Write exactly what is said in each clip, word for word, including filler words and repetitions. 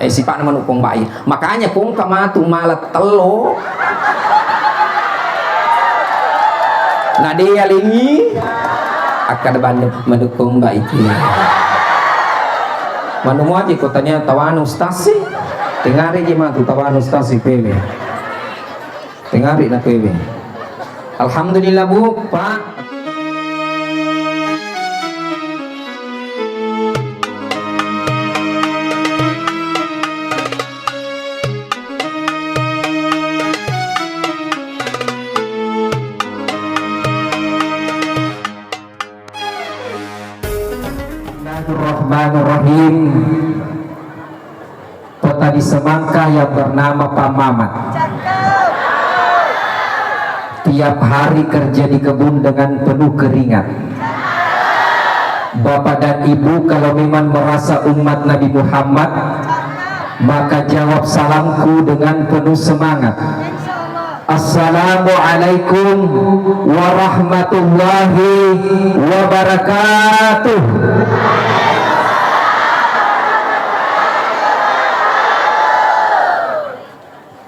Sipa'na manu' kombai. Makanya kongka matu mala tello. Na de' yalengngi, akkeda bale manu' kombai ki. Manu' muaji ko tania tawana ustaz si. Tengare je matu tawana ustaz si pewe. Tengari na pewe. Alhamdulillah, Bu, Pak. Bismillahirrahmanirrahim. Petani semangka yang bernama Pak Mamat. Tiap hari kerja di kebun dengan penuh keringat. Bapak dan Ibu, kalau memang merasa umat Nabi Muhammad, maka jawab salamku dengan penuh semangat. Assalamualaikum warahmatullahi wabarakatuh.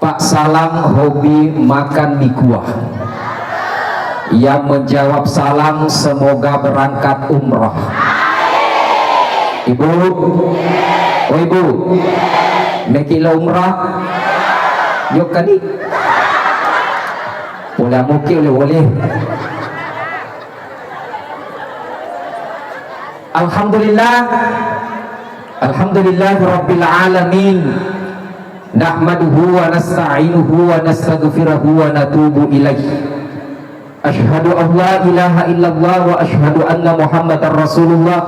Pak Salam hobi makan mie kuah. Yang menjawab salam semoga berangkat umroh. Ibu, oh Ibu, meki lo umroh? Yuk kali. Pole muki oleh-oleh. Alhamdulillah. Alhamdulillahirabbil alamin. Nahmaduhu wa nasta'inuhu wa nastaghfiruhu wa natubu ilaih. Asyhadu an la ilaha illallah wa asyhadu anna Muhammadar Rasulullah.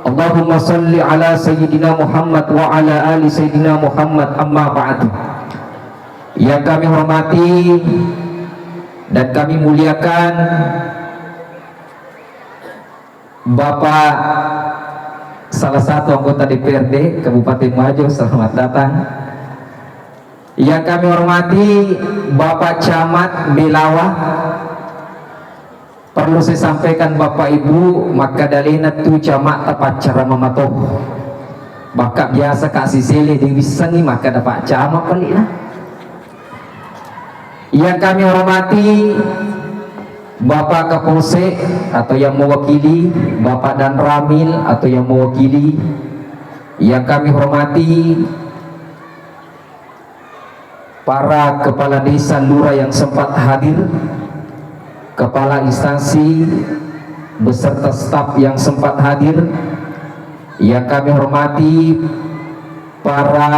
Allahumma salli ala sayyidina Muhammad wa ala ali sayyidina Muhammad, amma ba'du. Yang kami hormati dan kami muliakan Bapak salah satu anggota D P R D Kabupaten Wajo, selamat datang. Yang kami hormati Bapak Camat Belawa, perlu saya sampaikan Bapak Ibu, makkeda alena tu camat tapaccara mamato. Bakka biasa Kak Sisele diwissengi makkeda Pak Camat palikna. Yang kami hormati Bapak Kapolsek atau yang mewakili, Bapak Danramil atau yang mewakili, yang kami hormati para kepala desa, lurah yang sempat hadir, kepala instansi beserta staf yang sempat hadir, yang kami hormati para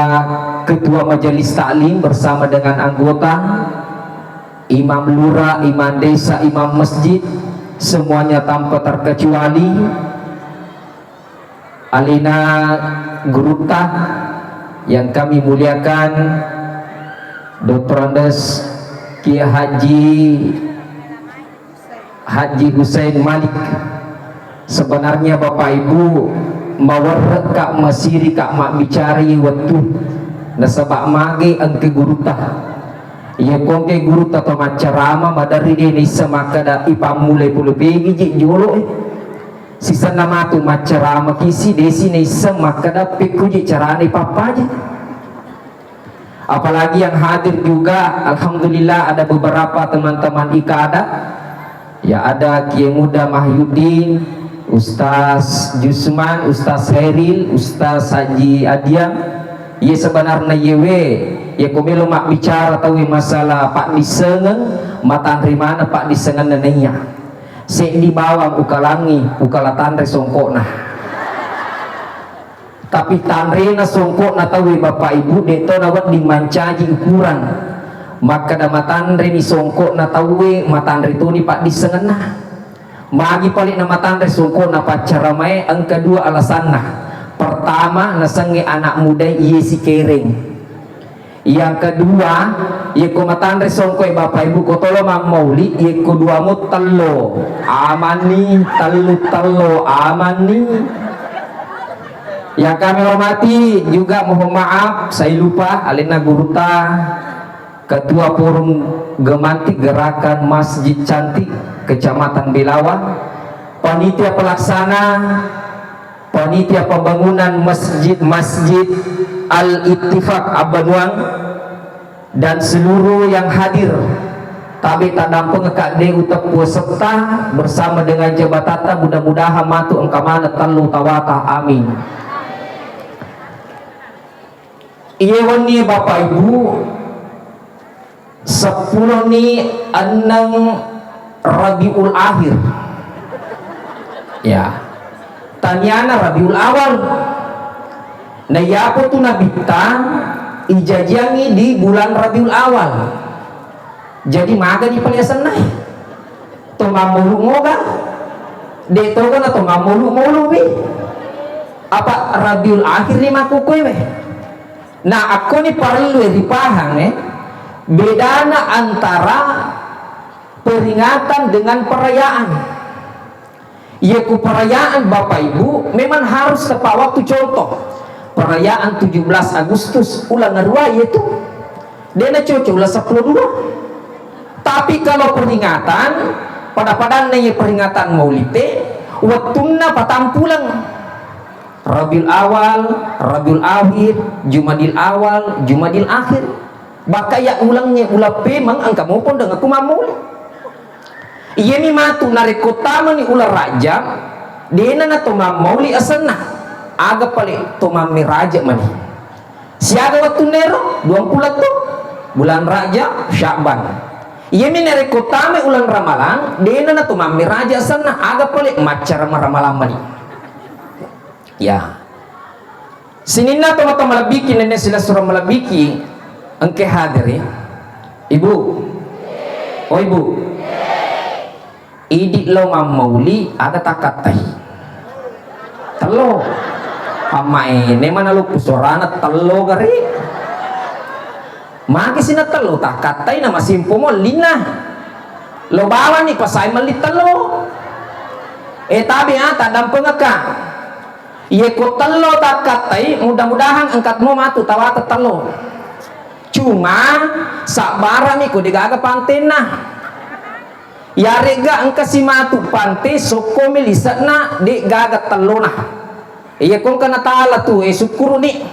ketua majelis taklim bersama dengan anggota, imam lurah, imam desa, imam masjid, semuanya tanpa terkecuali, alena gurutta yang kami muliakan, Doktor Andes Kiai Haji Haji Hussein Malik. Sebenarnya Bapak Ibu, mawerre'ka, masirika mabbicara iye wettu. Nasaba mage engka gurutta. Iya ko engka gurutta to maccarama, maderri de naisseng makkeda ipammulai pole pegi ji jolo e. Sisenna matu maccarama kisi, desi naisseng makkeda pekkuji carana ipappaja. Apalagi yang hadir juga, alhamdulillah, ada beberapa teman-teman ikada. Ya, ada Kiai Muda Mahyuddin, Ustaz Jusman, Ustaz Heril, Ustaz Haji Adiam. Iye sebenarna iyewe, iya ko melo mabbicara tauwe masalah paddissengeng, matanre maneng paddissengenna naiya. Seddi bawang ukalangngi, ukala tanre songkokna. Tapi tanrena songkokna tauwe, Bapak Ibu, de to nawedding mancaji ukuran. Makkeda matanreni songkokna tauwe, matanre toni paddissengenna. Magi pale na matanre songkokna paccaramae, engka dua alasanna. Pertama, nasengnge anak mudae iye sikereng. Yang kedua, yekko matanre songkoe Bapak Ibu, ko tolo mammauli, yekko dua mo tello, amanni, tellu tello, amanni. Yang kami hormati juga, mohon maaf, saya lupa, alenna gurutta, Ketua Forum Gemantik Gerakan Masjid Cantik Kecamatan Belawa, panitia pelaksana, panitia pembangunan masjid-masjid, Al-Ittifaq Abbanuang dan seluruh yang hadir. Tabe tadampengekka de uteppu setta bersama dengan jabatatta, mudah-mudahan matu engka maneng tellu tawata. Amin. Iye wenni Bapak Ibu, seppuloni enneng Rabiul Akhir. Ya. Taniana Rabiul Awal. Na iyapo tu nabitta ijajiangi di bulan Rabiul Awal. Jadi magani pale asenna. To mammulu moga. De toga na to mammulu-mulu mi. Apa Rabiul Akhir ni makkukue we. Nah, akkoni parellu ripahang, eh, bedana antara peringatan dengan perayaan. Iya ku perayaan Bapak Ibu memang harus tepat waktu. Contoh, perayaan tujuh belas Agustus, ulang arua iya tu. Dena cocok ulang sepuluh dua. Tapi kalau peringatan, pada-padanna iya peringatan Maulid, wettunna patampulang. Rabiul Awal, Rabiul Akhir, Jumadil Awal, Jumadil Akhir. Bakka iya ulengnge uleng pemeng engka mopo dengekku mammuli. Iyami matu narekko tamani uleng Rajab, dena na to mammauli asenna. Aga pale to mamme Rajab mani. Siaga wettunna ero, duampulo tu, bulan Rajab, Sya'ban. Iyami narekko tamai uleng Ramalang, dena na to mamme Rajab asenna. Aga pale maccara Ramalang mani. Ya. Sininna tomatoa malebbiki, nenne silessureng malebbiki, engke hadiri. Ibu. Oh, Ibu. Idi lao mammauli, aga takkattai? Tello. Pammaene mana loppu suarana tello gare. Magi sina tello takkattai na masimpo mo ellinna. Lo bawani pasai melli tello. Eh, tabe, ah, taddampengekka. Iye ko tello takkattai, mudah-mudahan engka mo matu tawata tello. Cuma, sabbarami ko degaga pantenna. Yaregga engka simatu pante sokkomi lise'na, degaga tellona. Iya ko engka natala tu, eh, sukkuruni.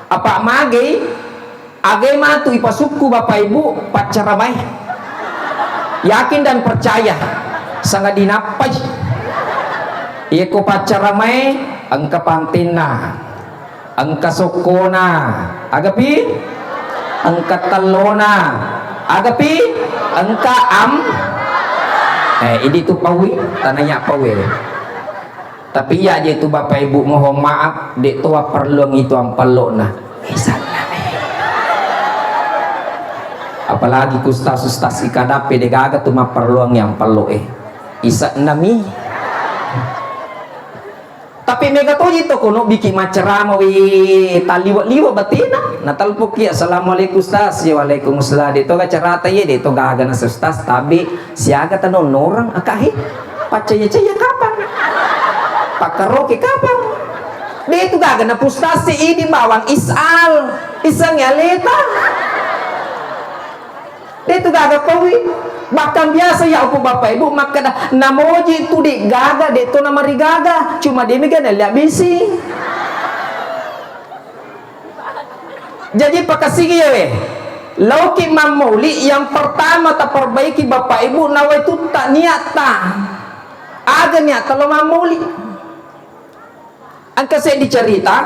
Apa magei, agai matu ipasukku Bapak Ibu, paccaramae. Yakin dan percaya, sangadinappai. Iya ko paccaramae, engka pantenna, engka sokkona, agapi? Engka tellona, agapi? Engka am-, eh, idi tu paui, tananya paui. Tapi iya je tu Bapak Ibu, mohon maaf, de to wapperluang itu ampello na. Isanna mi. Apalagi ku ustaz-ustaz ikadape de gaga tu mapperluang yang pello e. Isanna mi. Tapi mega toji to kono biki macerama wi taliwa-liwa batena. Na telpoki, "Assalamualaikum Ustaz." "Ya, waalaikumsalam." De to ga carata ye, de to gaga na Ustaz, tabe siaga tanonnoreng, akahe. Paccaya-caya kapang? Pakkaroke kapang? De tu gaga na pustasi idi bawang isal, isengnge aleta. De tu gaga paui. Bahkan biasa ya upu Bapak Ibu makkeda, namoji tu de gaga, de to namarigaga, cuma de mega nalia bisi. Jadi pakasigi ya we. Lauki mammauli, yang pertama taperbaiki Bapak Ibu nawai tutta niatta. Aga niatta lo mammauli. Engka seddi cerita,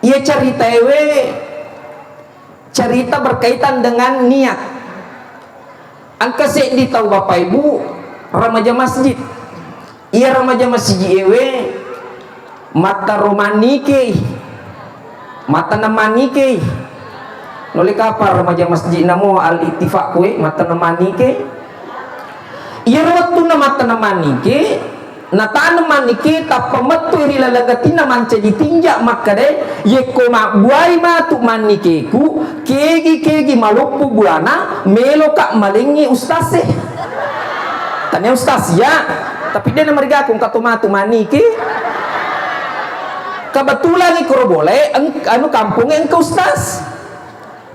iya cerita ewe cerita berkaitan dengan niat. Engka seddi tau Bapak Ibu remaja masjid. Iya remaja masjid ewe mattaro manike, mattana manike. Nole kapang remaja masjid namo Al Ittifaq koe mattana manike. Iyaro wettunna mattana manike, nataneng manike tappa mettu ri laleng atinna mancaji tinja makkeda, yekko mabbuai matu manikeku, kegi-kegi maloppo buana, meloka malengngi ustaz e. Tania ustaz ya, tapi de namarigaku engka to matu manike. Kebetulan ikoro bole, eng-, anu kampongnge engka ustaz.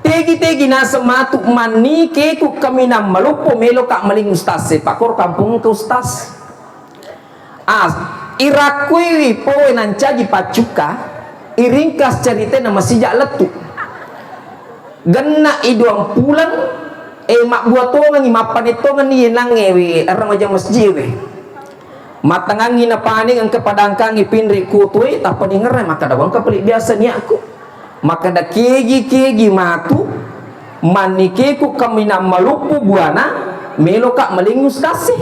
Tegi-tegi naseng matu manikeku kaminang maloppo meloka maling ustaz e, pakoro kampung ke ustaz. Ah, irakkuiwi poe nancaji paccukka, Iringkas ceritae na masija lettu. Genna i duang pulang, e, mabbua tongengi, mappane tongenni yenangnge we, remaja masjid we. Matangangi na paning engka padangkangi pinri kutui, tappa ningerre makkada, "Wangka peli biasa niakku." Makkada, "Kegi-kegi matu, mannikeku kaminang maluppu buana, meloka maling ustasi."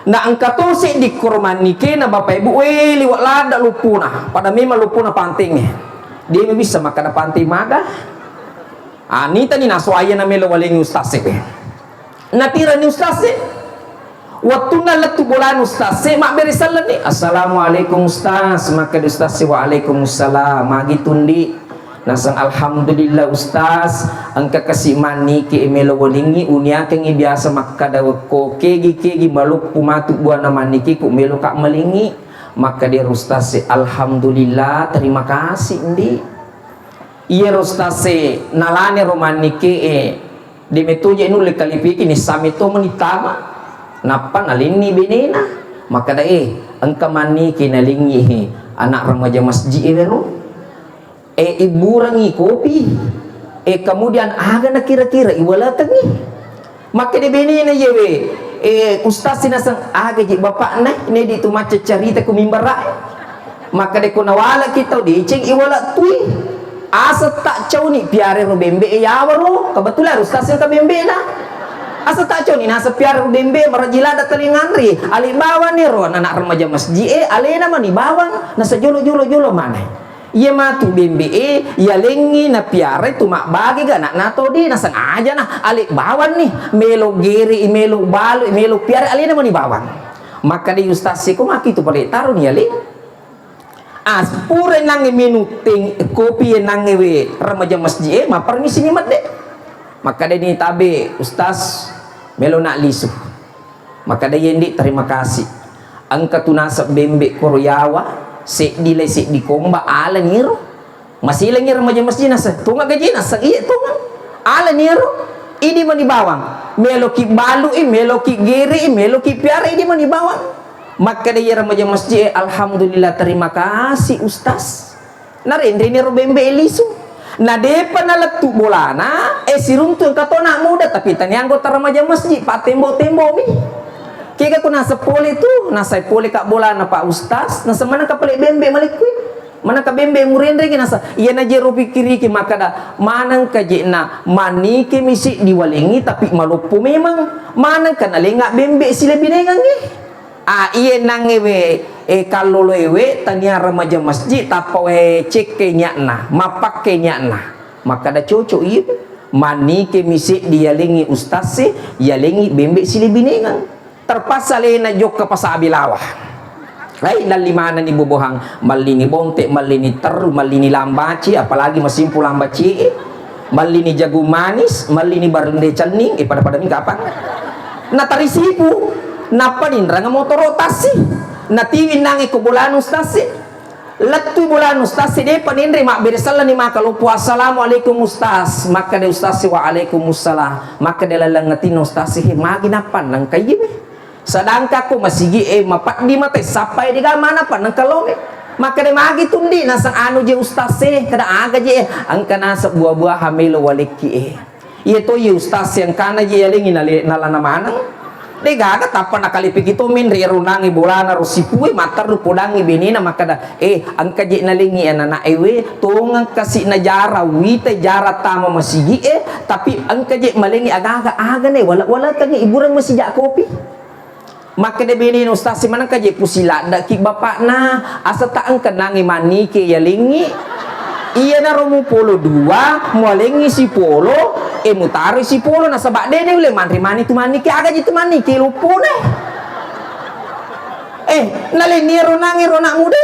Na engka to seddi koro mannikena Bapak Ibu, we, liwa ladda luppuna, pada memang luppuna pantengnge. Dia bisa makkada panteng maga. Ah, nitani naso ayana melo walengi ustasi we. Natirani ustasi. Wettunna lettu bolana ustasi, mabbere sellenni. "Assalamualaikum ustaz." Makkada ustasi, "Waalaikumsalam. Magi tundi?" Naseng, "Alhamdulillah ustaz, engka kasi manniki melo walingi, uniakengi biasa makkada wekko kegi-kegi maluppu matu buana manniki ku meloka malingi." Makkada ustasi, "Alhamdulillah, terima kasih ndi." Iyaro ustasi nalane ro mannike e, de metoje nulle kalipiki ni sami to meni tama, nappa nalinni benena. Makkada, "Eh, engka mannike nalingi he anak remaja masjid e wero." E, ibburengngi kopi. E, kemudian aga na kira-kira iwalatengngi? Makkeda benena iyewe, e, ustaz sinaseng aga ji bapakna, nedi tu macca carita ku mimbara'e. Makkeda ko nawalaki tau deceng iwala tui. Asa tak cauni piare ro bembe e yawaro, kebetulan ustaz ka bembe na. Asa tak cauni nasa piare ro bembe maraji lada tali nganre. Ali bawang ni ro anak remaja masjid e, alena mani bawang, nasa jolo-jolo-jolo mana. Iye matu bembe e, yalengngi napiarai tu mabbage ga ana'na to de, nasengaja na ale bawang ni, melo gere i, melo balu i, melo piara alena mani bawang. Makkeda ustaz e, ko maki tu pale taro ni aleng. Ah, pura nangnge minung teng kopi e nangnge we remaja masjid e, mappermisi ni medde. Makkeda ni tabe, "Ustaz, melo nak lisu." Makkeda, "Iya ndi, terima kasih. Engka tu naseng bembe koro yawa, seddi lai seddi komba, ala niro." Masilengi remaja masjid naseng, "Tonga gaji?" Naseng, "Iya, tonga." Ala niro, idi mani bawang. Meloki balui, meloki gerei, meloki piara, idi mani bawang. Makkeda iya remaja masjid e, "Alhamdulillah, terima kasih, Ustaz." Narenreni ro bembe e lisu. Na depa nalettu bolana, e siruntu engka to anak muda, tapi tania anggota remaja masjid, pattembo-tembo mi. Kega ko naseng pole tu, nasai pole ka bolana Pak Ustaz, naseng maneng ka pale bembe malekkui. Maneng ka bembe murenrengi nasa, iya na jero pikiriki makkeda, maneng ka je na manike mi seddi walengi tapi maloppo memang. Maneng ka nalenga bembe silebinengangngi. Ah, iye nangnge we, e, kalloloe we, tania remaja masjid, tappa we cekke niatna, mappakke niatna. Makkeda cocok iye, mannike mi seddi yalengi ustaz e, yalengi bembe silebinengang. Terpaksa alena jokka pasabi lawa. Ai, lalli manenni bobohang, mallini bonte, mallini terru, mallini lambaci, apalagi masimpu lambaci e. Mallini jagung manis, mallini barende cenning, eh, pada-pada mi kapang. Natari sipu, nappa ninrang motoro tassi. Natiwi nangnge ko bolana ustaz e. Lettui bolana ustaz e, depa ninre mabbere sellani maka loppo, "Assalamualaikum ustaz." Makkeda ustaz e, "Waalaikumsalam." Makkeda laleng atinna ustaz e, "He, magi nappa nengka iye we?" Sedangkan ko masigi e, mapeddi mate sappai dega mana pa nengka lomi. Makkeda magi tundi naseng anu je ustaz e, keda aga je e, engka naseng buah-buahan melo walekki e. Iye to iye ustaz e, engkana je yalengi nale-, nalana maneng. Degaga tappa nakalipiki to menre runangi bolana ro sipue, matteru podangi benena makkeda, "Eh, engka je nalengi anak-anak e we, tongeng kasi na jarang wita jarang tama masigi e, tapi engka je malengi aga-aga, aga ne wala-, walakengi ibureng masija kopi." Makkeda benena ustaz e, "Manengka je pusiladdaki bapakna, asa ta engka nangi mannike yalengi. Iyanaro mupolo dua, mualengi sipolo, e mutaroi sipolo, nasaba dede ulle manre mani tu mannike, aga je tu mannike loppone." Eh, nalenni ero nangi ro anak muda.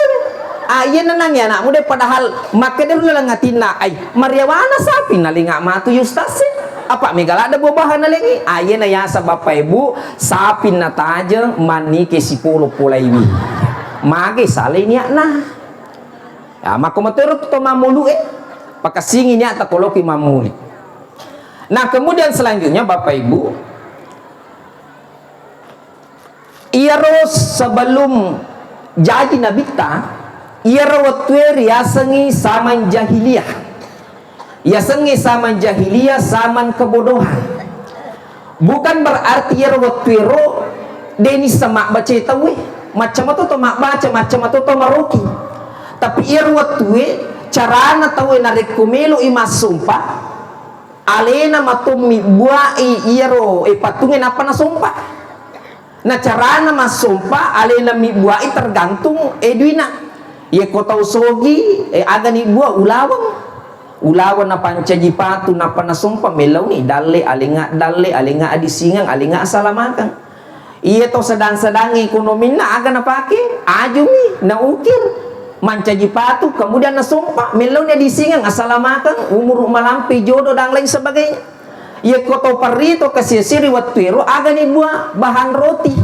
Ah, iya nanangi anak muda, padahal makkeda ro laleng atinna, "Ai, mariawana sapi nalenga matu ustaz e. Apa mega ladde buah-buahan nalengi?" Ah, iya na yasa bapa ibu, sapi natajeng mannike sipolo polaiwi. Mage salai niatna. Ya, makko matero to mammulu e, pakassingi niatta ko loki mammuli. Nah, kemudian selanjutnya Bapak Ibu, iyaro sebelum jaji nabitta, Iyaro wettue riasengngi zaman jahiliyah. Yasengnge zaman jahiliyah, zaman kebodohan. Bukan berarti iyaro wettuero de nisseng mabbaca tauwe. Macca mato to mabbaca, macca mato to maroki. Tapi iyaro wettue carana tauwe narekko melo'i massompa, alena matommi buai iyaro, eh, patungnge nappa nasompa. Na carana massompa, alena mibbuai tergantung, eh, duina. Yekko tau sogi, eh, aga nibbua ulaweng. Ulaweng napancaji patu, nappa nasompa, mellauni dalle, alenga dalle, alenga adisingeng, alenga asalamakeng. Iya tau sedang-sedang ekonominna aga napake, ajumi, naukir, mancaji patu, kemudian nasompa, mellauni adisingeng, asalamakeng, umuru malampe, jodoh, dan lain sebagainya. Yekko tau parrito kasi-asi ri wettuero, aga nibbua? Bahan roti.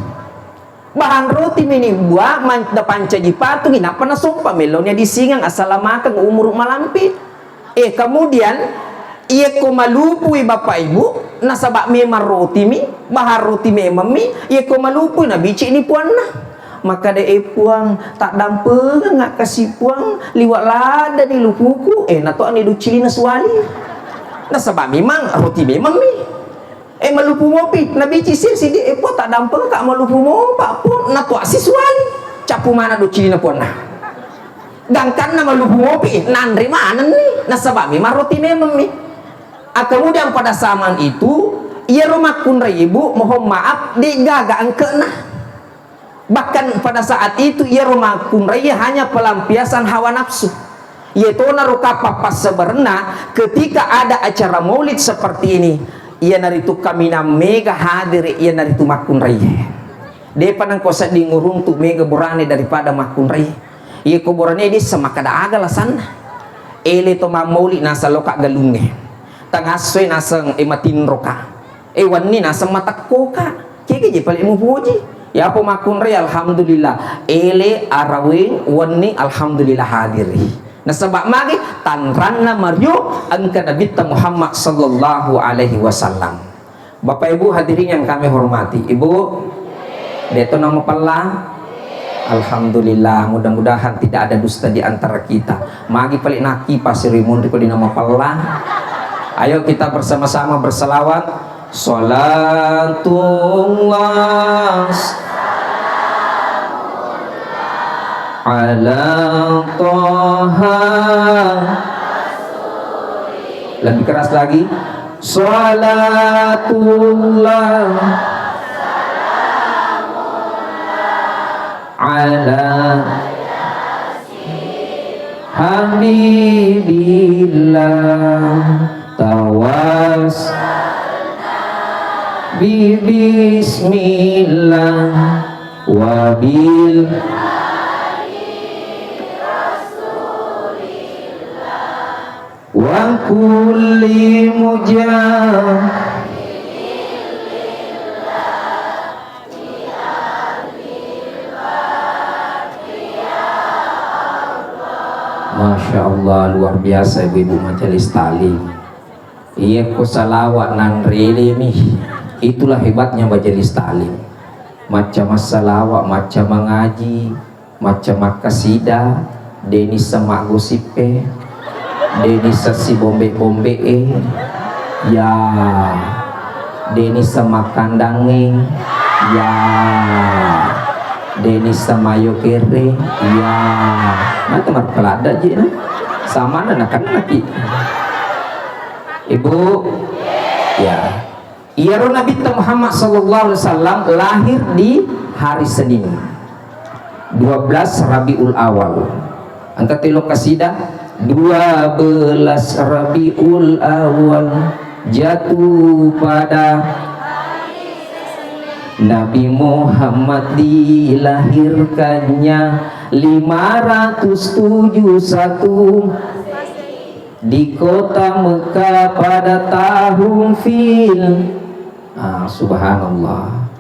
Bahan roti mi nibbua, man-, napancaji patungi, nappa nasompa, mellauni adisingeng, asalamakeng, umuru malampe. Eh, kemudian, yekko malupui Bapak Ibu, nasaba memang roti mi, bahan roti memang mi, yekko malupui, nabicini puanna. Makkeda, "Eh, Puang, taddampengeng akkasi, Puang, liwa' laddani lupuku." Eh, natoani duccilina suwali. Nasaba memang roti memang mi. Eh, malupu mopi, nabici sir sidi, "Eh, Puang, taddampengeng ka malupu mopa, Puang." Natoasi suwali. Cappu mana duccilina puanna. Gangkanna malupu mopi, nanre manenni. Nasaba memang roti memang mi. Ah, kemudian pada zaman itu, iyaro makkunrai, Bu, mohon maaf, de'gaga engke'na. Bahkan pada saat itu, iyaro makkunrai hanya pelampiasan hawa nafsu. Iyatonaro kapang passabarenna, ketika ada acara maulid seperti ini, iyanaritu kaminang mega hadiri, iyanaritu makkunrai. De'pa nengko sedding uruntu mega burane daripada makkunrai. Iyako burane dissa makkeda aga lasanna. Ele to mammaulid naseng loka galungnge. Tangassoi naseng e matinroka. E wenni naseng matekkoka. Kege je pale mupoji. Yapo makkunrai, alhamdulillah. Ele, araweng, wenni, alhamdulillah hadiri. Nasaba magi? Tanranna mario engka Nabitta Muhammad sallallahu alaihi wasallam. Bapak Ibu hadirin yang kami hormati, Ibu, de'to namapella? Alhamdulillah, mudah-mudahan tidak ada dusta di antara kita. Magi pale nakki pasiri munri ko di namapella. Ayo kita bersama-sama berselawat. Salatullah ala Toha. Lebih keras lagi. Salatullah ala Habibillah. Tawas bi bismillah wabil wa kulli mujah. Masya Allah, luar biasa ibu-ibu majelis taklim. Iya ko salawa nanrelemi, itulah hebatnya majelis taklim. Macca massalawa, macca mangaji, macca makkasida, deni semaggosippe, deni sessi bombe-bombe-e, ya, deni semakkandangnge, ya, deni semayo kere, ya. Mata marpeladda je na. Samana nakennaki. Ibu, ya. Iyaro Nabitta Muhammad sallallahu alaihi wasallam lahir di hari Senin, dua belas Rabiul Awal. Engka telo kasida, dua belas Rabiul Awal jatuh pada Nabi Muhammad dilahirkannya lima ratus tujuh satu di kota Mekah pada tahun fil. Ah, subhanallah.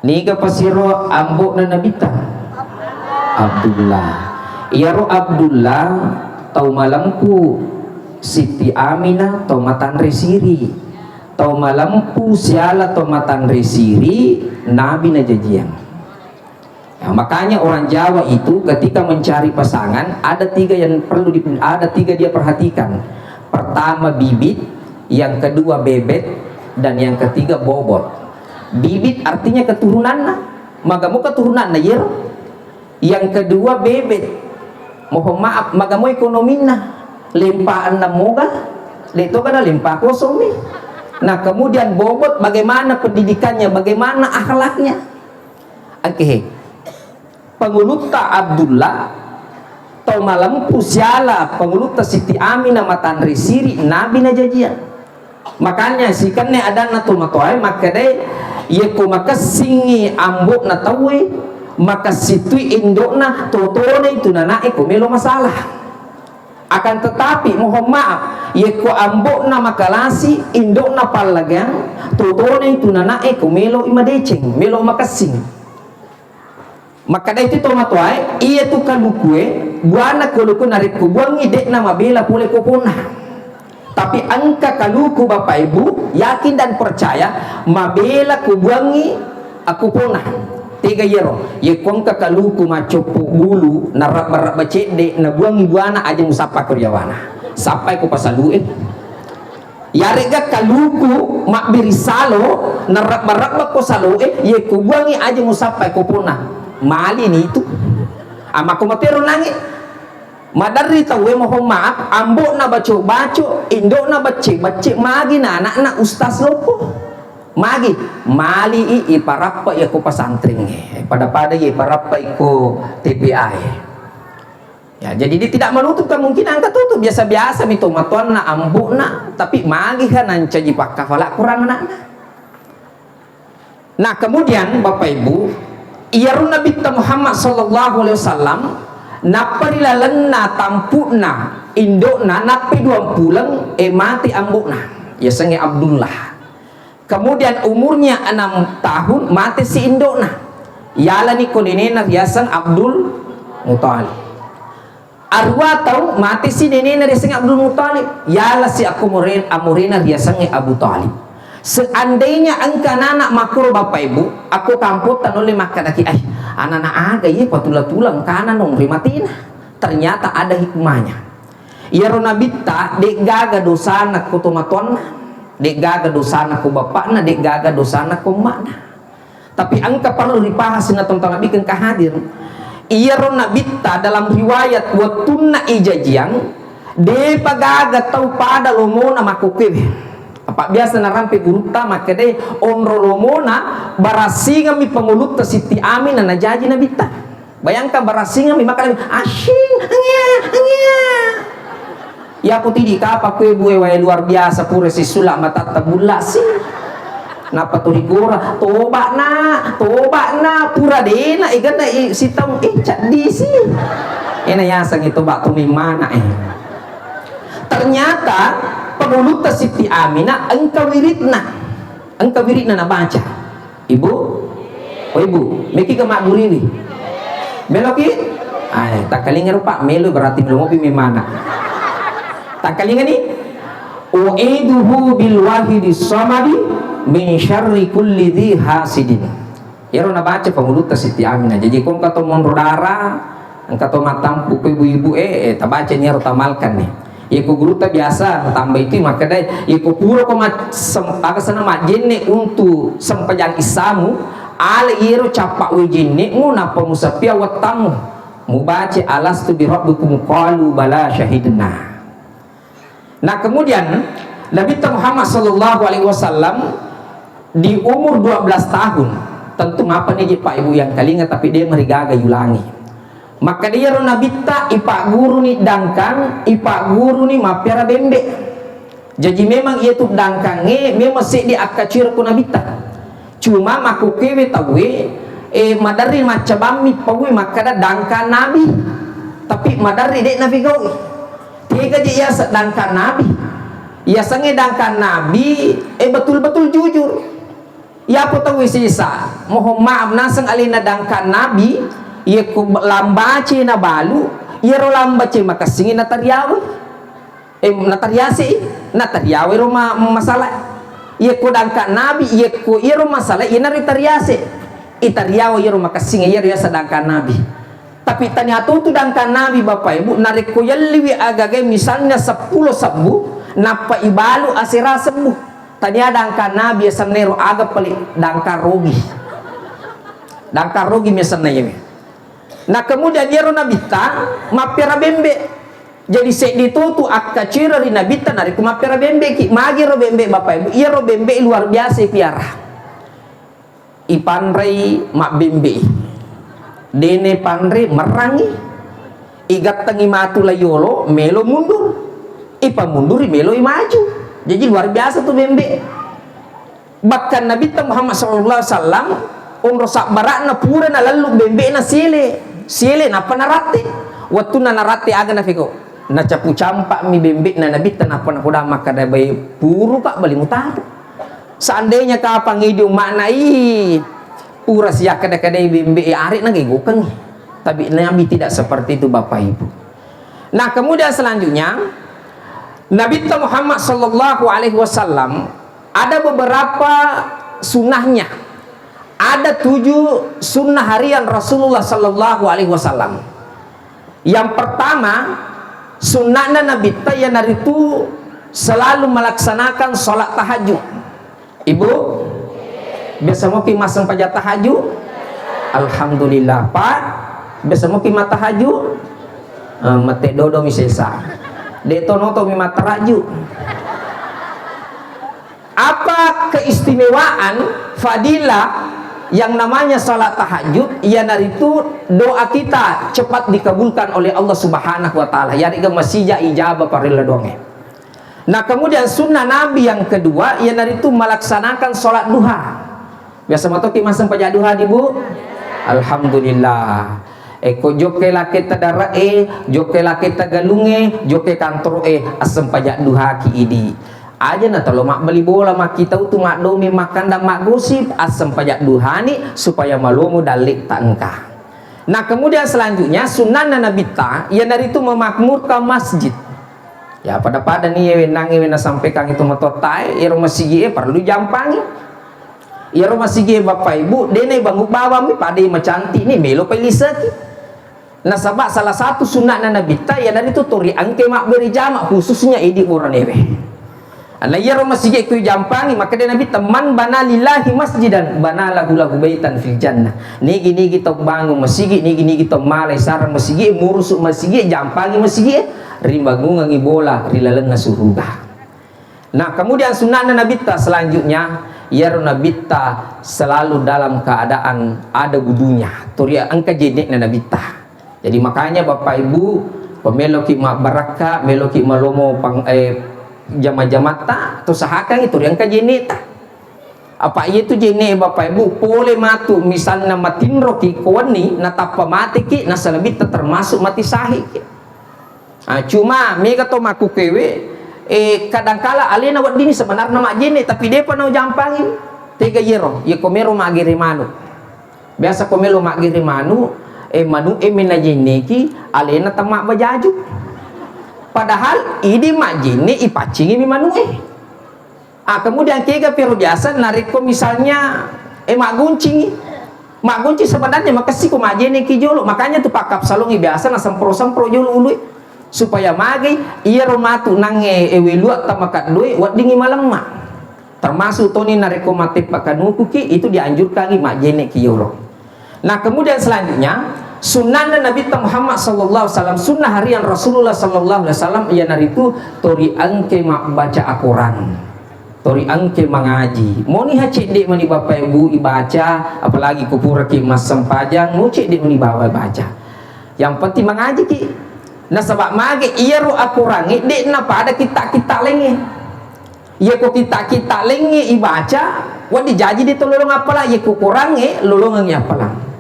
Niga pasiro ambo'na Nabitta? Abdullah. Iyaro Abdullah tau malempu Siti Aminah tau matanre siri. Tau malempu siala tau matanre siri, Nabi najajiang. Ya, makanya orang Jawa itu ketika mencari pasangan, ada tiga yang perlu di, ada tiga dia perhatikan. Pertama bibit, yang kedua bebet, dan yang ketiga bobot. Bibit artinya keturunanna. Magamo keturunanna, iyaro. Yang kedua bebet. Mohon maaf, magamo ekonominna. Lempa enam moga, de toga na lempa kosong mi. Nah, kemudian bobot bagaimana pendidikannya, bagaimana akhlaknya. Oke. Pangulutta Abdullah, to malempu siala pangulutta Siti Aminah matanre siri Nabi najajiang. Makanya sikenne adanna tomatoae makkedae, yekko makessingngi ambo'na tauwe, makessing toi indo'na, totona itu nanae ko melo masalah. Akan tetapi, mohon maaf, yekko ambo'na makalasi, indo'na pallagang, totona itu nanae ko melo i madeceng, melo makessing. Makkeda itu tomatoae, iya tu kalukue, buana kaluku narekko buangngi de'na mabela pole ko ponna. Tapi engka kaluku Bapak Ibu, yakin dan percaya, mabela ko buangngi akko ponna. Tega iyaro, yekko engka kaluku maccoppo bulu, narabba-rabba cedde, nabuangngi buana aja musappa ko riawana. Sappai ko pasalue. Yaregga kaluku mabbiri salo, narebba-rebba ko saloe, ye kubuangi aja musappai ko ponna. Mali ni itu. Amma ko matero nangi. Maderri tauwe mohon maaf, ambo'na baco-baco, indo'na becce-becce, magi na anakna ustaz loppo. Magi, mali i, iparappa ya ko pesantren e. Pada-pada ye iparappa ko T P A e. Ya, jadi dia tidak menutup kemungkinan engka tutu biasa-biasa mi tomatoanna, ambo'na, tapi magi ha nancaji pakkafala Quran anakna. Nah, kemudian Bapak Ibu, iyaro Nabitta Muhammad sallallahu alaihi wasallam nappa ri lalenna tampu'na indo'na nappi duang puleng, e, mate ambo'na, yasengnge Abdullah. Kemudian umurnya enam tahun, mate si indo'na. Yalani ko nenena riaseng Abdul Muthalib. Arua tau, mate si nenena riaseng Abdul Muthalib. Yala si akko more-, amorena riasengnge Abu Thalib. Seandainya engka anak makkoro Bapak Ibu, akko kampotta nulle makkedaki, "Ai, anak-anak aga iye patula-tula engkana nonre matena." Ternyata ada hikmahnya. Iyaro Nabitta, de'gaga dosana ko tomatoanna, de'gaga dosana ko bapakna, de'gaga dosana ko emma'na. Tapi engka perlu ripahang sininna tomatoa Nabitta engka hadir. Iyaro Nabitta dalam riwayat wettunna ijajiang, de'pa gaga tau pada lomona makkokkoewe. Apa biasa narampe gurutta makkedai onro lomona barassingemmi pangulutta Sitti Aminah najaji Nabitta. Bayangkan, barassingemmi makkeda, "Asying, angia, angia." Iya, aku tidi kapa kue bue wae luar biasa, pura sisula matatta bulla si. Napa turi gora, "Toba na, toba na, pura dena igenna i sitaung, eh, caddi si." Ena yaseng itu batu mimana, eh. Ternyata pangulutta Sitti Aminah engka wiridna. Engka wiridna nabaca. Ibu? Oh, Ibu, meki ke magguriwi. Meloki? Ai, takkalinga rupa, melo berarti melo mopi memana. Takkalinga ni? U'iduhu bil wahidis samadi min syarri kulli dzi hasidin. Iyaro nabaca pangulutta Sitti Aminah. Jaji ko engka to monro dara, engka to mattampu ko ibu-ibu, eh, eh, tabaca ni iyaro tamalkan ni. Iyako gurutta biasa tamba itu makkedai, iyako pura ko mat-, sem-, aga sana majjenne untu sempajang issamu, ala iyaro cappa wae jenne'mu nappa musappia wettammu. Mubaca alastu birabbikum qalu bala syahidna. Nah, kemudian Nabitta Muhammad sallallahu alaihi wasallam di umur dua belas tahun, tentu mapa ni je Pak Ibu yang kalinga, tapi de marigaga yulangi. Makkeda iyaro Nabitta ipagguruni dangkang, ipagguruni mappiara bembe. Jaji memang iyatu dangkangnge memang seddi akkacuiro ko Nabitta. Cuma makkukkuewe tauwe, eh, maderri maccabammi pauwe makkeda dangkang Nabi. Tapi maderri de nafigau'i. Tega je iyaseng dangkang Nabi? Iyasengnge dangkang Nabi, eh, betul-betul jujur. Iyako tauwe sesa, mohon maaf, naseng alena dangkang Nabi, iyako lambace nabalu, iyaro lambace makessingngi natariawe. Eh, natariase i, natariawe ro ma-, masalah. Iyako dangkang Nabi, iyako iyaro masalah, iyanaro tariase. Itariawa iyaro makessing, iyaro yaseng dangkang nabi. Tapi tania tutu dangkang nabi, Bapak Ibu, narekko yelliwi agaga misalnya seppulo sebbu, nappa ibalu asera sebbu. Tania dangkang nabi yasenna ero, aga pale dangkang rogi. Dangkang rogi miasenna iyawe. Nah, kemudian iyaro nabitta mappera bembe. Jadi seddi tutu akkaciro ri nabitta narekko mappera bembe ki. Magi ro bembe, Bapak Ibu? Iyaro bembe luar biasa ipiara. Ipanrei mabbembe. Dene panre merrangi. Igattengi matu layolo melo mundur. Ipamunduri melo imaju. Jadi luar biasa tu bembe. Bahkan Nabitta Muhammad sallallahu alaihi wasallam onro sabbara'na pura nalallu bembe'na sele. Sele nappa naratte. Wettunna naratte aga nafeko? Nacapu campa'mi bembe'na Nabitta nappa napoda makkada, "Bai puru ka bali mutaru." Seandainya kapang idi umma'na, ih, pura siakkada-kadai bembe, ya, are' nagegokeng. Tapi Nabi tidak seperti itu, Bapak Ibu. Nah, kemudian selanjutnya, Nabitta Muhammad sallallahu alaihi wasallam ada beberapa sunnahnya. Ada tujuh sunnah harian Rasulullah sallallahu alaihi wasallam. Yang pertama, sunnahna Nabitta iyanaritu selalu melaksanakan sholat tahajud. Ibu, biasa moki massempajang tahajud? Alhamdulillah. Pak, biasa moki mattahajud? Eh, mate dodo mi sesa. De' tono to mi mattaraju. Apa keistimewaan, fadilah yang namanya salat tahajud? Iyanaritu doa kita cepat dikabulkan oleh Allah Subhanahu wa Ta'ala. Yarega masija ijabah parella doangnge. Nah, kemudian sunnah Nabi yang kedua, iyanaritu melaksanakan salat duha. Biasa matoki massempajang duha di, Bu? Alhamdulillah. Eko jokke laketta dare'e, jokke laketta galungnge, jokke kantoro'e, assempajang duhaki idi. Aja na talo mabbali bola, makkitau tu maddomi, makkandang, maggosip, assempajang duhani supaya malomo dalle'ta engka. Nah, kemudian selanjutnya sunnahna Nabitta, iyanaritu memakmurkan masjid. Ya, pada-pada ni wennangnge we nasampaikan itu matoattae, ero masigi'e parellu jampangi. Ero masigi'e, Bapak Ibu, de' naibangung bawang mi, padai macantik ni, melo pai liseki. Nasaba salah satu sunnahna Nabitta iyanaritu tori engkai mabbere jama, khususnya idi boranewe. Nah, iyaro masigi kui jampangi, makkeda Nabitta, "Man bana lillahi masjidan, bana lahu lahu baitan fil jannah." Nigi-nigi tau bangun masigi, nigi-nigi tau malai sarang masigi, murusu masigi, jampangi masigi, ribangungengi bola ri lalenna suruga. Nah, kemudian sunnahna Nabitta selanjutnya, iyaro Nabitta selalu dalam keadaan ada wudunya. Tori engka jenne'na Nabitta. Jadi makanya Bapak Ibu, ko meloki mabbarakka, meloki malomo pang-, eh, jama-jamatta, to sahakangi tori engka jenne'ta. Apa iya tu jenne, Bapak Ibu, pole matu misalna matinroki ko wenni, natappa mateki, nasalebitta termasuk mati syahidki. Ah, cuma mega to makkukkewe, eh, kadangkala alena weddinni sebenarna majjenne, tapi depa naujampangi. Tega yero, yeko mero maggere manu. Biasa ko melo maggere manu, eh, manu e menajenneki, alena temma bajaju. Padahal idi majjenne ipaccingi mi manu e. Ah, kemudian kega pero biasa narekko misalnya, eh, magguncingi. Magguncing sebenarnya makessiko majjenneki jolo. Makanya tu pakkapsalongi biasa nasempro-sempro jolo ulue. Supaya magai iyaro matu nangnge, eh, weluatta makaddoe weddingi malemma. Termasuk toni narekko mateppa kanukuki, itu dianjurkangi majjenneki yolo. Nah, kemudian selanjutnya, sunnahna Nabitta Muhammad sallallahu alaihi wasallam, sunnah harian Rasulullah sallallahu alaihi wasallam, iyanaritu tori engke mabbaca Al-Quran, tori engke mangaji. Moniha cedde mani Bapak Ibu ibaca, apalagi kupuraki massempajang, mo cedde mani bawa baca. Yang penting mangajiki. Nasaba mage iyaro Al-Qurangnge de'na pada kitta-kitta laingnge. Iyako kitta-kitta laingnge ibaca, wedding jaji de to lolong appalang, iyako Qurangnge lolongengngi appalang.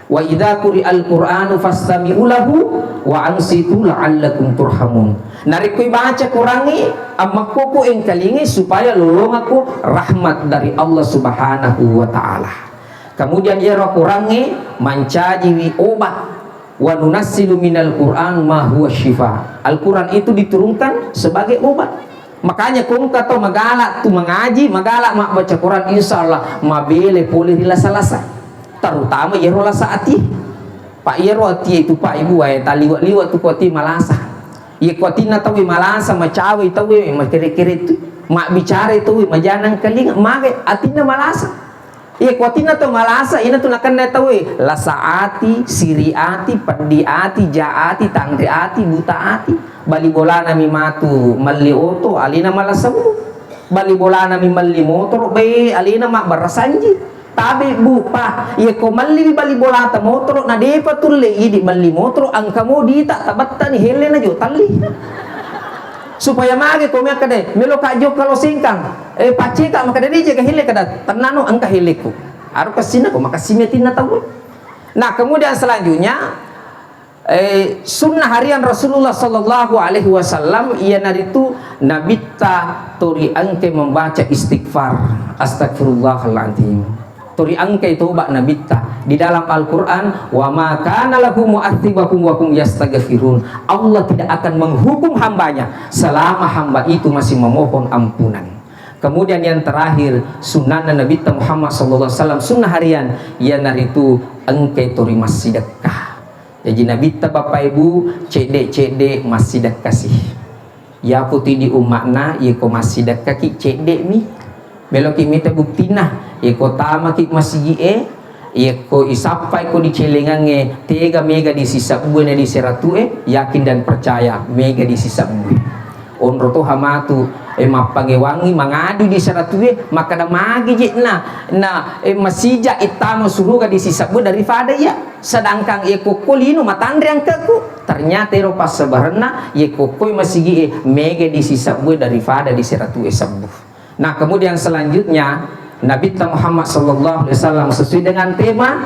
Wa idza quri'al Qur'anu fastami'u lahu wa ansitu la'allakum turhamun. Narekko ibaca Qurangnge, ammakkoko engkalingi supaya lolongakko rahmat dari Allah Subhanahu wa Ta'ala. Kemudian iyaro Qurangnge mancajiwi obat. Wa nunazzilu minal Qur'an ma huwa syifa. Al-Quran itu diturunkan sebagai obat. Makanya ko engka to magala tu mangaji, magala mabbaca Quran, insya Allah mabele pole ri lasa-lasa. Terutama iyaro lasa ati. Pak, iyaro ati itu, Pak, Ibu, wae taliwa-liwa tu ko ati malasa. Iya ko atinna tauwe malasa, macawai tauwe, makere-kere tu, mabbicara tauwe, majanang kalinga, mage atinna malasa. Iya ko atinna tau malasa, ina tu nakenna tauwe lasa ati, siri ati, peddi ati, ja ati, tanre ati, buta ati. Bali bolana mi matu melli oto, alena malasa ulu. Bali bolana mi melli motoro, be, alena mabbarasanji. Tabe, Bu, Pa, iya ko melli mi bali bolata motoro, na depa tulle idi melli motoro, engka mo dita tabettani helle na jo talli. Supaya mage ko mi akkeda, melo ka jokka lo Sengkang, eh, pacceka makkeda, "Deje ga helle?" Kada, "Tennano, engka helleku." Aro kessinna ko makessimi atinna tau. Nah, kemudian selanjutnya, eh, sunnah harian Rasulullah sallallahu alaihi wasallam iyanaritu Nabitta tori engke membaca istighfar, astagfirullahaladzim. Tori engkai toba Nabitta. Di dalam Al-Quran, "Wa ma kana lahu mu'adzibahum wa hum yastaghfirun." Allah tidak akan menghukum hambanya selama hamba itu masih memohon ampunan. Kemudian yang terakhir, sunnahna Nabitta Muhammad sallallahu alaihi wasallam, sunnah harian, iyanaritu engkai tori massidekka. Jaji Nabitta, Bapak Ibu, cedde-cedde massidekkasi. Yaputi di umma'na, yeko massidekkaki cedde'mi. Meloki mita buktinna, yeko tamaki masigi'e, yeko isappai ko di celengangnge, tega mega di sisebbue na di seratu'e, yakin dan percaya mega di sisebbue. Onro toha matu, e, mappangewangi mangadu di seratu'e, makkeda magi je'na, na, e, masija ittama suruga di sisebbue daripada iya. Sedangkan yeko ko lino matanre angkeku. Ternyata ero passabarenna, yeko koi masigi'e mega di sisebbue daripada di seratu'e sebbu. Nah, kemudian selanjutnya, Nabitta Muhammad sallallahu alaihi wasallam sesuai dengan tema,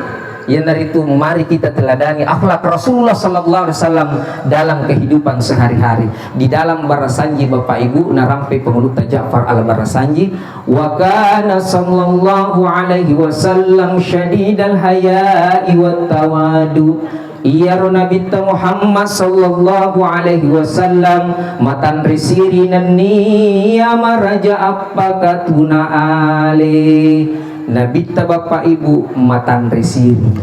iyanaritu mari kita teladani akhlak Rasulullah sallallahu alaihi wasallam dalam kehidupan sehari-hari. Di dalam barasanji Bapak Ibu, narampe pengulutta Ja'far al-Barasanji, "Wa kana sallallahu alaihi wasallam syadidal haya'i wat tawadu." Iyaro Nabitta Muhammad sallallahu alaihi wasallam matanre siri nennia maraja appakatuna ale. Nabitta, Bapak Ibu, matanre siri.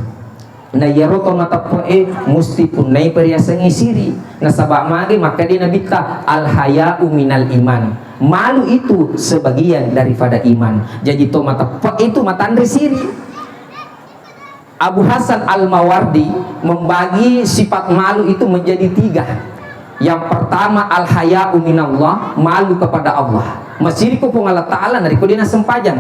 Na iyaro to mateppe'e musti punnai periasengnge siri. Nasaba magi makkeda Nabitta, "Al haya'u minal iman." Malu itu sebagian daripada iman. Jadi to mateppe itu matanre siri. Abu Hasan Al-Mawardi membagi sifat malu itu menjadi tiga. Yang pertama, al-haya'u minallah, malu kepada Allah. Masiriko Puang Allah Ta'ala narekko dena sempajang.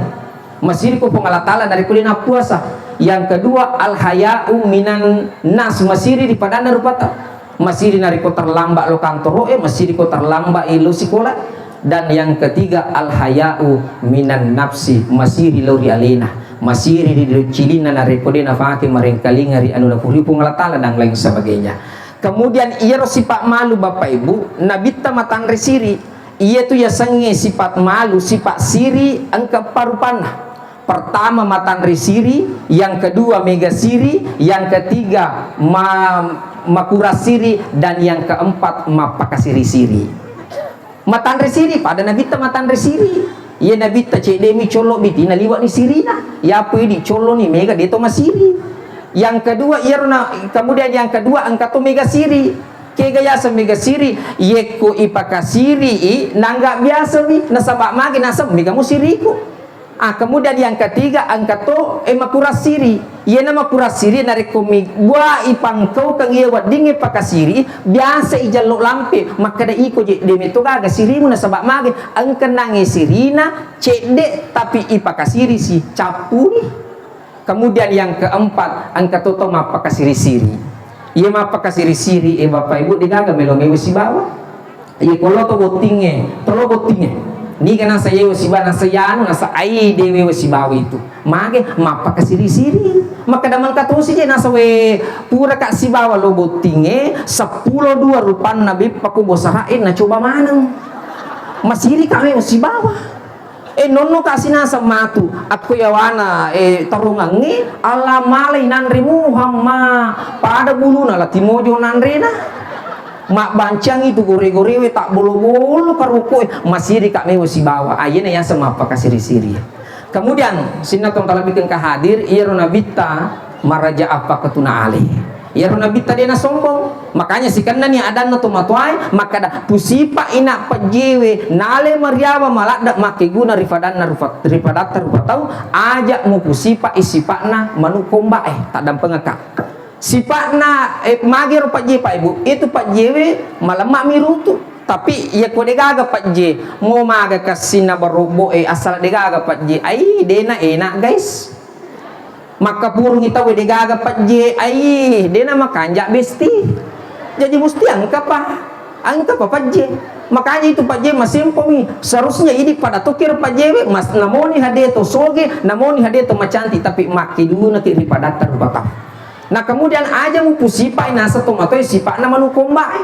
Masiriko Puang Allah Ta'ala narekko dena puasa. Yang kedua, al-haya'u minan nas, masiri ri padanna rupata. Masiri narekko terlambat lo kantoro'e, masiri ko terlambat lo sikola. Dan yang ketiga, al-haya'u minan nafsi, masiri lo ri alena, masiri ri cilinna narekko de nafake marengkalinga ri anu napuri Puang Allah Ta'ala dan lain sebagainya. Kemudian iyaro sifat malu, Bapak Ibu, Nabitta matanre siri. Iyatu yasengnge sifat malu, sifat siri engka parupanna. Pertama, matanre siri, yang kedua, mega siri, yang ketiga, ma-, makurang siri, dan yang keempat, mappakasiri-siri. Matanre siri, pada Nabitta matanre siri. Iya Nabitta cedde mi collo biti, naliwa ni sirina. Yapo idi collo ni mega deto masiri. Yang kedua, iyaro na, kemudian yang kedua, engka to mega siri. Kega yaseng mega siri, yekko ipakasiri i, nangga biasa mi, nasaba magi naseng mega musiriku. Ah, kemudian yang ketiga, engka to, eh, makurang siri. Iyena makurang siri, narekko mi-, bua ipangkaukeng iya weddingnge pakasiri, biasa ijallo lampe, makkeda iko je, de metto gaga sirimu, nasaba magi engka nangnge sirina, cedde, tapi ipakasiri si, cappuni. Kemudian yang keempat, engka to to mappakasiri-siri. Iya mappakasiri-siri, eh, Bapak Ibu, degaga melo mewe sibawa. Iya, ko lo to bottingnge, to lo bottingnge. Niga nasa yewe sibawa, nasa yanu, nasa ai dewe sibawa itu. Mage mappakasiri-siri. Makkeda mengka tosi je nasa we, pura ka sibawa lo bottingnge, seppulo dua rupanna beppa ko bosarae na coba maneng. Masiri ka mewe sibawa. Eh, nonno kasi naseng matu, akko yawana, eh, tarungangnge, ala malai nanre Muhammad, pada buluna la timojo nanrena. Mabbancang itu gore-gorewe, tak bolo-bolo karokoe, masiri ka mewe sibawa. Ayena yaseng mappakasiri-siri. Kemudian, sinna tong talabikeng ka hadir, iyaro Nabitta, Maraja apa ketuna ale. Iyaro Nabitta de nasombong. Makanya sikennani adanna to matoae makkada, pusipa ina pejjewe nale mariawa maladda makkeguna ri fadanna rupa, ri padatta rupa tau, aja mupusipa i sipa'na manu kombae, taddampengekka. Sipa'na, eh, magero pejje, Pak Ibu, itu pejjewe malemma mirutu. Tapi iya ko degaga pejje, mo maga kassinna barobbo e asal degaga pejje, ai dena enak guys. Makkapurungngi tau de gaga pejje, ai, de na makanja besti. Jaji musti engkapa, engkapa pejje. Makanya itu pejje masempomi. Seharusnya idi pada tokki ro pejjewe, mas, namoni hade to soge, namoni hade to macantik, tapi makkidunaki ri padatta rupa tau. Nah, kemudian aja mupusipai naseng tomatoe sipa'na manu kombae.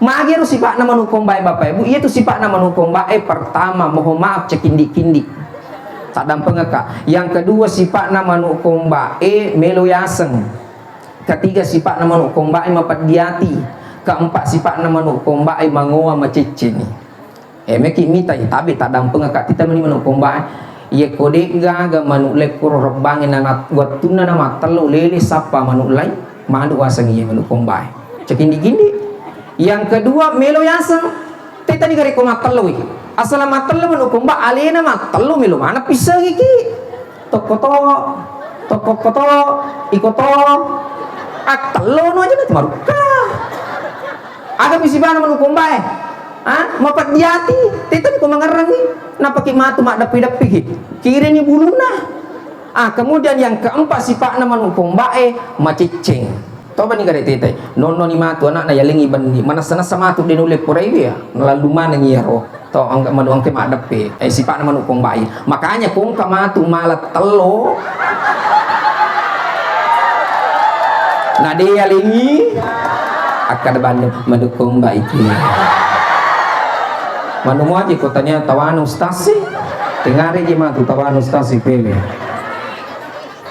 Magi ero sipa'na manu kombae, Bapak Ibu? Iyatu sipa'na manu kombae, pertama, mohon maaf, cekindi-kindi. Taddampengekka. Yang kedua, sipa'na manu kombae melo yaseng. Ketiga, sipa'na manu kombae mapeddi ati. Keempat, sipa'na manu kombae mangoa maceccengi. Eh, meki mitai, tabe taddampengekka, tita mani manu kombae. Iya ko de gaga manu lekkoro rebbangnge na, na, wettunna na mattello lele sappa manu lai, manu waseng iya manu kombae. Cekindi-kindi. Yang kedua, melo yaseng. Tetani gare ko mattelloi. Asala mattello manu komba, alena mattello melo mana pisengiki. Tokkoto, tokkokoto, ikoto. Attellono aja nanti marukka. Aga misi bana manu kombae. Ah, mapeddi ati. Tetani ko mangerrangi. Napaki matu maddeppi-deppiki. Kirini bulunna. Ah, kemudian yang keempat sipa'na manu kombae macecceng. Tobani gare tetai. Nonnoni matu anakna yalengi benni. Manessa-nessa matu de nulle poraiwi ya. Nalalu maneng iyaro. To angka manu angke maddeppe. Eh, sipa'na manu kombai. Makanya kongka matu mala tello. Na de yalengi. Akkada banne manu kombai ki. Manu muaji ko tanya tawana ustaz sih. Tengare je matu tawana ustaz sih pewe.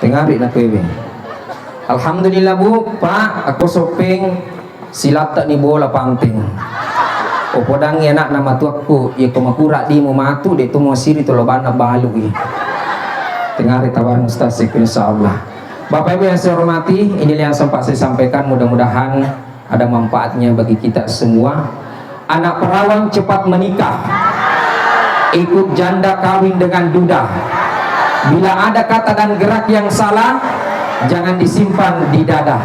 Tengari na pewe. Alhamdulillah, Bu, Pak, aku sopeng silatta ni bola panteng. Opodangi anakna matuakku, iya ko makura dimu matu, de tu masiri tu lobanna balui. Tengari tawang ustaz siku, insyaallah. Bapak Ibu yang saya hormati, inilah yang sempat saya sampaikan, mudah-mudahan ada manfaatnya bagi kita semua. Anak perawan cepat menikah, ikut janda kawin dengan duda. Bila ada kata dan gerak yang salah, jangan disimpan di dada.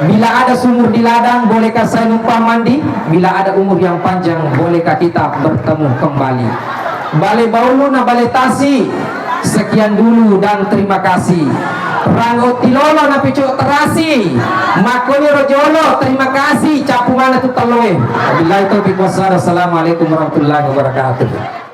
Bila ada sumur di ladang, bolehkah saya numpang mandi? Bila ada umur yang panjang, bolehkah kita bertemu kembali? Bale Baulu na Bale Tasi. Sekian dulu dan terima kasih. Rango Tilolo na Picu Terasi. Makoniro jolo, terima kasih. Capu mana tu teloe. Wabillahi taufiq wassalam. Assalamualaikum warahmatullahi wabarakatuh.